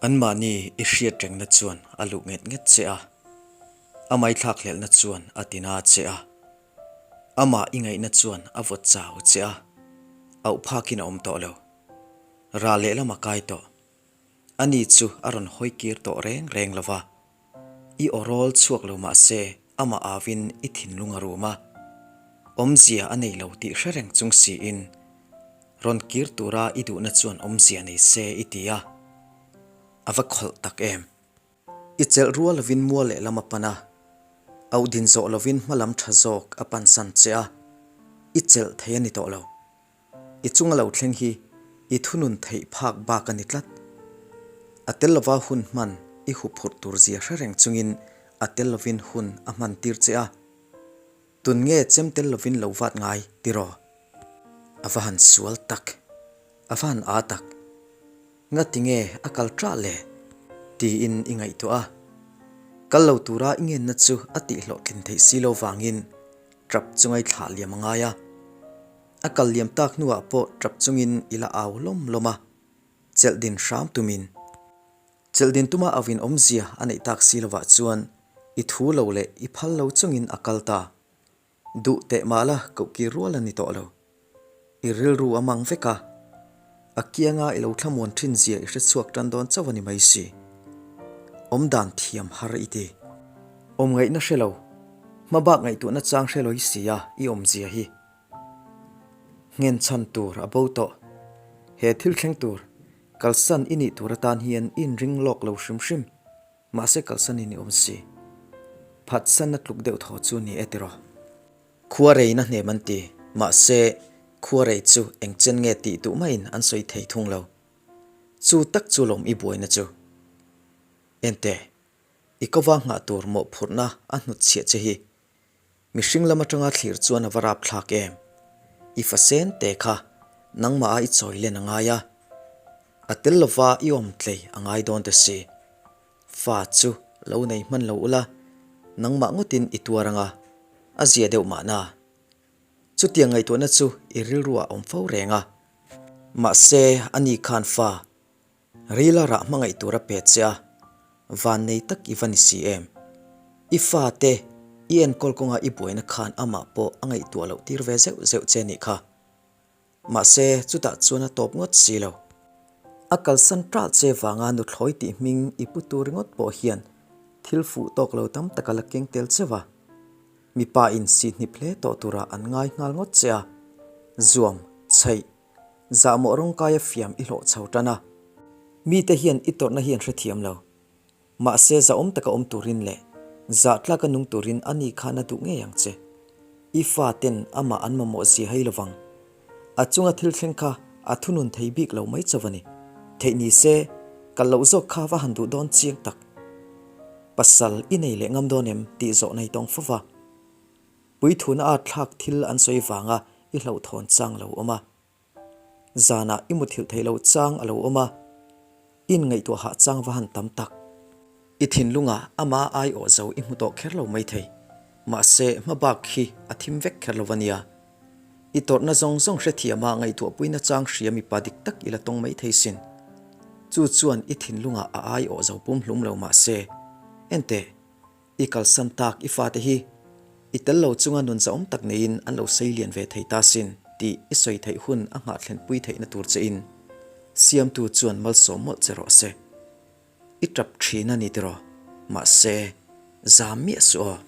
Anmahni i hriat rengna chuan a luh nget nget che a, a maithlakhlelhna chuan a tina che a, amah i ngaihna chuan a vawt chau che a, auh phakin a awm tawh lo. Ral lehlam a kai tawh. Ani chu a rawn hawi kir tawh reng reng lo va, i aw rawl chhuak lo mah se amah avin i thinlung a rum a, awmzia a nei lo tih hre reng chung siin rawn kir tura i duhna chuan awmzia nei se i ti a, a va khawlh tak em. I chelh rual lovin mual lehlam a pan a, auh din zawh lovin hmalam tha zawk a pansan che a, i chelh thei a ni tawh lo. I chunga lo thleng hi i thunun theih phak bak a ni tlat. A tel lova hun hman i huphurh tur zia hre reng chungin a tel lovin hun a hman tir che a. Tun nge chem tel lovin lo vat ngai tiraw? A va han sual tak, a va han aa tak. Ngati nge a kal ṭah le? Tiin i ngaihtuah a. Kal lo tura i ngenna chu a tihhlawhtlin theih si lo vangin ṭap chunga i thlah liam a ngai a. A kal liam tak hnuah pawh ṭap chungin i la au lawm lawm a, chelh din hram tumin. Chelh din tuma auin awmzia a neih tak si lovah chuan i thu lo leh i phal lo chungin a kal ta. Duh teh mah la koh kir rual a ni tawh lo. I rilru a mang vek a, a kianga i lo thlamuan thin zia i hre chhuak tan dawn chauh a ni mai si. Awmdan thiam har i ti. Awm ngaihna hre lo, hmabak ngaihtuahna chang hre lawi si a i awmzia hi. Nghen chhan tur a bo tawh. He thil thleng tur, kalsan i nih tur atan hian i inring lawk lo hrim hrim. Mahse kalsan in i awm si. Phatsanna tluk deuh thaw chu ni e tiraw. Khua reina hnem an ti. Mahse khua rei chu eng chen nge tih duh maiin an sawi thei thung lo. Chu tak chu lawm i buaina chu. Ente, i kova nghah tur mawhphurhna a hnutchhiah che hi Mihring lam atanga thlir chuan a va rap thlak em? I fa sen te kha nangmah a i chawi len a ngai a, a tel lova i awm tlei a ngai dawn te si. Fa chu lo nei hman lo ula, nangmah ngawtin i tuar anga, a zia deuh mahna. Chutiang ngaihtuahna chu i rilruah a awm fo reng a. Mahse, ani khan fa Rila rah hmangaih tur a pe che a, van nei tak i va ni si em? I fate i enkawl kawnga i buaina khan amah pawh a ngaihtuah loh tir ve zeuh zeuh che nih kha. Mahse, chutah chuan a tawp ngawt si lo. A kalsan ṭalh che vanga nuthlawi tih hming i pu tur ringawt pawh hian thil fuh tawk lo tam tak a la keng tel cheu a. Mipa in sihhnip hle tawh turah an ngai nghal ngawt che a, zuam, chheih, Zahmawh rawngkaia fiam i hlawh chho tan a, mite hian i tawrhna hi an hrethiam lo. Mahse zahawm taka awm turin leh zahtlaka nung turin a ni khan a duh ngei ang che. I fa ten amah an mamawh zia hei lovang. A chunga thil thleng kha a thunun thei bik lo mai chauh a ni. Theih ni se, kal loh zawk kha va han duh dawn chiang tak. Pasal i nei leh ngam dawn em tih zawh nei tawng fo va. Puithuna a thlak thil an sawi vanga i hlauhthawn chang a lo awm a. Zanah i muthilh theih loh chang a lo awm a, i inngaihtuah hah chang va han tam tak. I thinlungah ama aiawh zo i hmu tawh kher lo maithei. Mahse, hmabak hi a thim vek kher lo a nia. I tawrhna zawng zawng hrethiama ngaihtuahpuina chang hria mipa dik tak i la tawng maithei sin. Chu chuan i thinlungah a aiawh zo pumhlum lo mahse, enteh, I kalsan tak i fate hi i tel lo chunga nun zahawm tak neiin an lo sei lian ve thei ta sin tih i sawi theih hun a nghahthlenpui theihna tur che in Siamtu chuan malsawm mawlh che rawh se. I tap thin a ni tiraw? Mahse, zam miah suh aw.